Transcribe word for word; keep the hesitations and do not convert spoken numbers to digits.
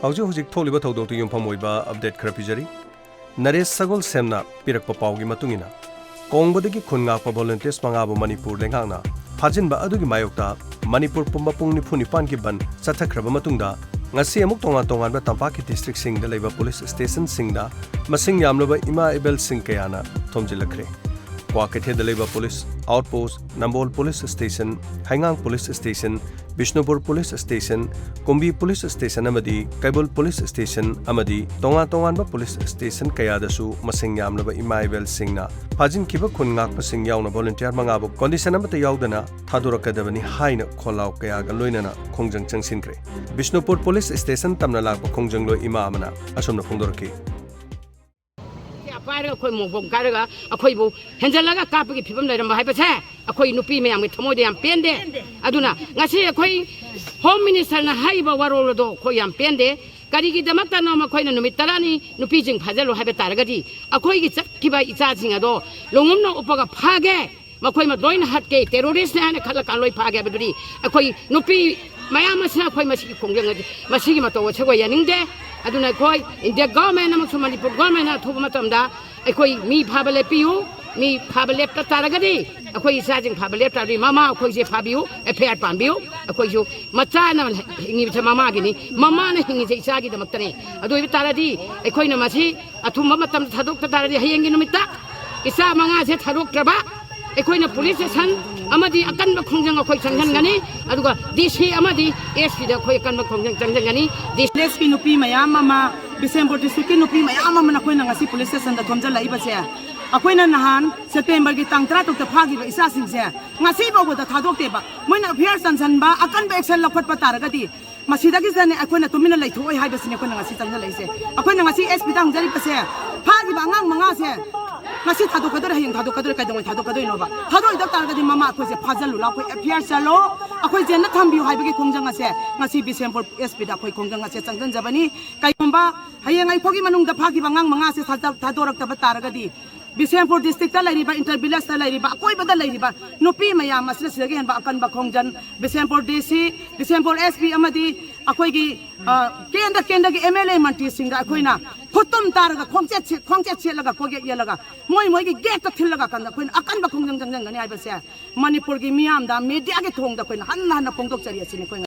ꯍꯧꯖꯤꯛ ꯍꯧꯖꯤꯛ ꯊꯣꯛꯂꯤꯕ ꯊꯧꯗꯣꯛꯇ ꯌꯨꯝꯐꯝ ꯑꯣꯏꯕ ꯑꯞꯗꯦꯠ ꯈꯔ ꯄꯤꯖꯔꯤ꯫ ꯅꯔꯦꯁ ꯁꯒꯣꯜꯁꯦꯝꯅ ꯄꯤꯔꯛꯄ ꯄꯥꯎꯒꯤ ꯃꯇꯨꯡ ꯏꯟꯅ, ꯀꯣꯡꯕꯗꯒꯤ ꯈꯨꯟ ꯉꯥꯛꯄ ꯚꯣꯂꯨꯟꯇꯤꯌꯔꯁ ꯃꯉꯥꯕꯨ ꯃꯅꯤꯄꯨꯔ ꯂꯩꯉꯥꯛꯅ ꯐꯥꯖꯤꯟꯕ ꯑꯗꯨꯒꯤ ꯃꯥꯌꯣꯛꯇ ꯃꯅꯤꯄꯨꯔ ꯄꯨꯝꯕ ꯄꯨꯡ ꯅꯤꯐꯨ ꯅꯤꯄꯥꯟꯒꯤ ꯕꯟ ꯆꯠꯊꯈ꯭ꯔꯕ ꯃꯇꯨꯡꯗ, ꯉꯁꯤ ꯑꯃꯨꯛ ꯇꯣꯉꯥꯟ ꯇꯣꯉꯥꯟꯕ ꯇꯝꯄꯥꯛꯀꯤ ꯗꯤꯁꯇ꯭ꯔꯤꯛꯁꯤꯡꯗ ꯂꯩꯕ ꯄꯨꯂꯤꯁ ꯁ꯭ꯇꯦꯁꯟꯁꯤꯡꯗ ꯃꯁꯤꯡ ꯌꯥꯝꯂꯕ ꯏꯃꯥ ꯏꯕꯦꯜꯁꯤꯡ ꯀꯌꯥꯅ ꯊꯣꯝꯖꯤꯜꯂꯛꯈ꯭ꯔꯦ꯫ ꯀ꯭ꯋꯥꯀꯩꯊꯦꯜꯗ ꯂꯩꯕ police outpost, Nambol police station, ꯍꯩꯉꯥꯡ police station, Bishnupur police station, Kumbi police station ꯑꯃꯗꯤ ꯀꯩꯕꯨꯜ ꯄꯨꯂꯤꯁ ꯁ꯭ꯇꯦꯁꯟ ꯑꯃꯗꯤ ꯇꯣꯉꯥꯟ ꯇꯣꯉꯥꯟꯕ ꯄꯨꯂꯤꯁ ꯁ꯭ꯇꯦꯁꯟ ꯀꯌꯥꯗꯁꯨ ꯃꯁꯤꯡ ꯌꯥꯝꯂꯕ ꯏꯃꯥ ꯏꯕꯦꯜꯁꯤꯡꯅ ꯐꯥꯖꯤꯟꯈꯤꯕ ꯈꯨꯟ ꯉꯥꯛꯄꯁꯤꯡ ꯌꯥꯎꯅ ꯚꯣꯂꯨꯟꯇꯤꯌꯔ ꯃꯉꯥꯕꯨ ꯀꯣꯟꯗꯤꯁꯟ ꯑꯃꯠꯇ ꯌꯥꯎꯗꯅ ꯊꯥꯗꯣꯔꯛꯀꯗꯕꯅꯤ ꯍꯥꯏꯅ ꯈꯣꯜꯂꯥꯎ ꯀꯌꯥꯒ ꯂꯣꯏꯅꯅ ꯈꯣꯡꯖꯪ ꯆꯪꯁꯤꯟꯈ꯭ꯔꯦ꯫ ꯕꯤꯁꯅꯨꯄꯨꯔ ꯄꯨꯂꯤꯁ ꯁ꯭ꯇꯦꯁꯟ ꯇꯝꯅ ꯂꯥꯛꯄ ꯈꯣꯡꯖꯪꯂꯣꯏ ꯏꯃꯥ ꯑꯃꯅ ꯑꯁꯨꯝꯅ ꯐꯣꯡꯗꯣꯔꯛꯈꯤ꯫ ꯄꯥꯏꯔꯒ ꯑꯩꯈꯣꯏ ꯃꯣꯡꯕꯣꯡ ꯀꯥꯏꯔꯒ ꯑꯩꯈꯣꯏꯕꯨ ꯍꯦꯟꯖꯜꯂꯒ ꯀꯥꯞꯄꯒꯤ ꯐꯤꯕꯝ ꯂꯩꯔꯝꯕ ꯍꯥꯏꯕꯁꯦ ꯑꯩꯈꯣꯏ ꯅꯨꯄꯤ ꯃꯌꯥꯝꯒꯤ ꯊꯃꯣꯏꯗ ꯌꯥꯝ ꯄꯦꯟꯗꯦ꯫ ꯑꯗꯨꯅ ꯉꯁꯤ ꯑꯩꯈꯣꯏ ꯍꯣꯝ ꯃꯤꯅꯤꯁꯇꯔꯅ ꯍꯥꯏꯔꯤꯕ ꯋꯥꯔꯣꯜ ꯑꯗꯣ ꯑꯩꯈꯣꯏ ꯌꯥꯝ ꯄꯦꯟꯗꯦ꯫ ꯀꯔꯤꯒꯤꯗꯃꯛꯇꯅꯣ ꯃꯈꯣꯏꯅ ꯅꯨꯃꯤꯠ ꯇꯔꯥꯅꯤ ꯅꯨꯄꯤꯁꯤꯡ ꯐꯥꯖꯜꯂꯨ ꯍꯥꯏꯕ ꯇꯥꯔꯒꯗꯤ, ꯑꯩꯈꯣꯏꯒꯤ ꯆꯠꯈꯤꯕ ꯏꯆꯥꯁꯤꯡ ꯑꯗꯣ ꯂꯣꯡꯉꯨꯝꯅ ꯎꯞꯄꯒ ꯐꯥꯒꯦ, ꯃꯈꯣꯏ ꯂꯣꯏꯅ ꯍꯠꯀꯦ, ꯇꯦꯔꯣꯔꯤꯁꯅꯦ ꯍꯥꯏꯅ ꯈꯠꯂꯀꯥꯟ ꯂꯣꯏ ꯐꯥꯒꯦ ꯍꯥꯏꯕꯗꯨꯗꯤ ꯑꯩꯈꯣꯏ ꯅꯨꯄꯤ ꯃꯌꯥꯝ ꯑꯁꯤꯅ ꯑꯩꯈꯣꯏ ꯃꯁꯤꯒꯤ ꯈꯣꯡꯖꯪ ꯑꯁꯤ, ꯃꯁꯤꯒꯤ ꯃꯇꯧ ꯑꯁꯤ ꯑꯩꯈꯣꯏ ꯌꯥꯅꯤꯡꯗꯦ꯫ ꯑꯗꯨꯅ ꯑꯩꯈꯣꯏ ꯏꯟꯗꯤꯌꯥ ꯒꯣꯔꯃꯦꯟ ꯑꯃꯁꯨꯡ ꯃꯅꯤꯄꯨꯔ ꯒꯣꯔꯃꯦꯟꯅ ꯑꯊꯨꯕ ꯃꯇꯝꯗ ꯑꯩꯈꯣꯏ ꯃꯤ ꯐꯥꯕ ꯂꯦꯞꯄꯤꯌꯨ꯫ ꯃꯤ ꯐꯥꯕ ꯂꯦꯞꯄ ꯇꯥꯔꯒꯗꯤ, ꯑꯩꯈꯣꯏ ꯏꯆꯥꯁꯤꯡ ꯐꯥꯕ ꯂꯦꯞ ꯇꯥꯔꯗꯤ, ꯃꯃꯥ ꯑꯩꯈꯣꯏꯁꯦ ꯐꯥꯕꯤꯌꯨ, ꯑꯦꯐ ꯑꯥꯏ ꯑꯥꯔ ꯄꯥꯟꯕꯤꯌꯨ꯫ ꯑꯩꯈꯣꯏꯁꯨ ꯃꯆꯥꯅ ꯍꯤꯡꯉꯤꯕꯁꯦ ꯃꯃꯥꯒꯤꯅꯤ, ꯃꯃꯥꯅ ꯍꯤꯡꯉꯤꯁꯦ ꯏꯆꯥꯒꯤꯗꯃꯛꯇꯅꯤ꯫ ꯑꯗꯨ ꯑꯣꯏꯕ ꯇꯥꯔꯗꯤ ꯑꯩꯈꯣꯏꯅ ꯃꯁꯤ ꯑꯊꯨꯝꯕ ꯃꯇꯝꯗ ꯊꯥꯗꯣꯛꯇ ꯇꯥꯔꯗꯤ, ꯍꯌꯦꯡꯒꯤ ꯅꯨꯃꯤꯠꯇ ꯏꯆꯥ ꯃꯉꯥꯁꯦ ꯊꯥꯗꯣꯛꯇ꯭ꯔꯕ ꯑꯩꯈꯣꯏꯅ ꯄꯨꯂꯤꯁ ꯁ꯭ꯇꯦꯁꯟ ꯑꯃꯗꯤ ꯑꯀꯟꯕ ꯈꯣꯡꯖꯪ ꯑꯩꯈꯣꯏ ꯆꯪꯁꯤꯟꯒꯅꯤ꯫ ꯑꯗꯨꯒ ꯗꯤ ꯁꯤ ꯑꯃꯗꯤ ꯑꯦꯁ ꯄꯤꯗ ꯑꯩꯈꯣꯏ ꯑꯀꯟꯕ ꯈꯣꯡꯖꯪ ꯆꯪꯁꯤꯟꯒꯅꯤ꯫ ꯗꯤ ꯁꯤ ꯀꯤ ꯅꯨꯄꯤ ꯃꯌꯥꯝ ꯑꯃ, ꯕꯤꯁꯦꯝꯄꯨꯔ ꯗꯤꯁꯇ꯭ꯔꯤꯛꯀꯤ ꯅꯨꯄꯤ ꯃꯌꯥꯝ ꯑꯃ ꯅꯈꯣꯏꯅ ꯉꯁꯤ ꯄꯨꯂꯤꯁ ꯁ꯭ꯇꯦꯁꯟꯗ ꯊꯣꯝꯖꯤꯜꯂꯛꯏꯕꯁꯦ, ꯑꯩꯈꯣꯏꯅ ꯅꯍꯥꯟ ꯁꯦꯞꯇꯦꯝꯕꯔꯒꯤ ꯇꯥꯡ ꯇꯔꯥꯇꯔꯨꯛꯇ ꯐꯥꯈꯤꯕ ꯏꯆꯥꯁꯤꯡꯁꯦ ꯉꯁꯤ ꯐꯥꯎꯕꯗ ꯊꯥꯗꯣꯛꯇꯦꯕ꯫ ꯃꯣꯏꯅ ꯑꯦꯐ ꯑꯥꯏ ꯑꯥꯔ ꯆꯟꯁꯤꯟꯕ, ꯑꯀꯟꯕ ꯑꯦꯛꯁꯟ ꯂꯧꯈꯠꯄ ꯇꯥꯔꯒꯗꯤ, ꯃꯁꯤꯗꯒꯤꯁꯤꯗꯅꯦ ꯑꯩꯈꯣꯏꯅ ꯇꯨꯃꯤꯟꯅ ꯂꯩꯊꯣꯛꯑꯣꯏ ꯍꯥꯏꯕꯁꯤꯅꯦ ꯑꯩꯈꯣꯏꯅ ꯉꯁꯤ ꯆꯪꯁꯤꯜꯂꯛꯏꯁꯦ꯫ ꯑꯩꯈꯣꯏꯅ ꯉꯁꯤ ꯑꯦꯁ ꯄꯤꯗ ꯍꯪꯖꯔꯤꯕꯁꯦ, ꯐꯥꯈꯤꯕ ꯑꯉꯥꯡ ꯃꯉꯥꯁꯦ ꯉꯁꯤ ꯊꯥꯗꯣꯛꯀꯗꯣꯏꯔꯥ, ꯍꯌꯦꯡ ꯊꯥꯗꯣꯛꯀꯗꯣꯏꯔꯥ, ꯀꯩꯗꯧꯉꯩ ꯊꯥꯗꯣꯛꯀꯗꯣꯏꯅꯣꯕ? ꯊꯥꯗꯣꯛꯑꯣꯏꯗꯕ ꯇꯥꯔꯒꯗꯤ ꯃꯃꯥ ꯑꯩꯈꯣꯏꯁꯦ ꯐꯥꯖꯤꯜꯂꯨ ꯂꯥꯎ, ꯑꯩꯈꯣꯏ ꯑꯦꯐ ꯑꯥꯏ ꯑꯥꯔ ꯆꯜꯂꯣ, ꯑꯩꯈꯣꯏ ꯖꯦꯜꯗ ꯊꯝꯕꯤꯌꯨ ꯍꯥꯏꯕꯒꯤ ꯈꯣꯡꯖꯪ ꯑꯁꯦ ꯉꯁꯤ ꯕꯤꯁꯦꯝꯄꯨꯔ ꯑꯦꯁ ꯄꯤꯗ ꯑꯩꯈꯣꯏ ꯈꯣꯡꯖꯪ ꯑꯁꯦ ꯆꯪꯁꯤꯟꯖꯕꯅꯤ꯫ ꯀꯩꯒꯨꯝꯕ ꯍꯌꯦꯡ ꯑꯩꯈꯣꯏꯒꯤ ꯃꯅꯨꯡꯗ ꯐꯥꯈꯤꯕ ꯑꯉꯥꯡ ꯃꯉꯥꯁꯦ ꯊꯥꯗ-, ꯊꯥꯗꯣꯔꯛꯇꯕ ꯇꯥꯔꯒꯗꯤ, ꯕꯤꯁꯦꯝꯄꯨꯔ ꯗꯤꯁꯇ꯭ꯔꯤꯛꯇ ꯂꯩꯔꯤꯕ, ꯏꯟꯇꯔ ꯚꯤꯂꯦꯖꯇ ꯂꯩꯔꯤꯕ, ꯑꯀꯣꯏꯕꯗ ꯂꯩꯔꯤꯕ ꯅꯨꯄꯤ ꯃꯌꯥꯝ ꯑꯁꯤꯅ ꯁꯤꯗꯒꯤ ꯍꯦꯟꯕ ꯑꯀꯟꯕ ꯈꯣꯡꯖꯪ ꯕꯤꯁꯦꯝꯄꯨꯔ ꯗꯤ ꯁꯤ, ꯕꯤꯁꯦꯝꯄꯨꯔ ꯑꯦꯁ ꯄꯤ ꯑꯃꯗꯤ ꯑꯩꯈꯣꯏꯒꯤ ꯀꯦꯟꯗ꯭ꯔ ꯀꯦꯟꯗ꯭ꯔꯒꯤ ꯑꯦꯝ ꯑꯦꯜ ꯑꯦ ꯃꯟꯇ꯭ꯔꯤꯁꯤꯡꯗ ꯑꯩꯈꯣꯏꯅ ꯈꯨꯠꯇꯨꯝ ꯇꯥꯔꯒ ꯈꯣꯡꯆꯦꯠ ꯈꯣꯡꯆꯦꯠ ꯁꯦꯠꯂꯒ ꯀꯣꯛꯌꯦꯠ ꯌꯦꯠꯂꯒ ꯃꯣꯏ ꯃꯣꯏꯒꯤ ꯒꯦꯠꯇ ꯊꯤꯜꯂꯒ ꯀꯥꯟꯗ ꯑꯩꯈꯣꯏꯅ ꯑꯀꯟꯕ ꯈꯣꯡꯖꯪ ꯆꯪꯁꯤꯟꯒꯅꯤ ꯍꯥꯏꯕꯁꯦ ꯃꯅꯤꯄꯨꯔꯒꯤ ꯃꯤꯌꯥꯝꯗ ꯃꯦꯗꯤꯌꯥꯒꯤ ꯊꯣꯡꯗ ꯑꯩꯈꯣꯏꯅ ꯍꯟꯅ ꯍꯟꯅ ꯐꯣꯡꯗꯣꯛꯆꯔꯤ ꯑꯁꯤꯅꯤ ꯑꯩꯈꯣꯏ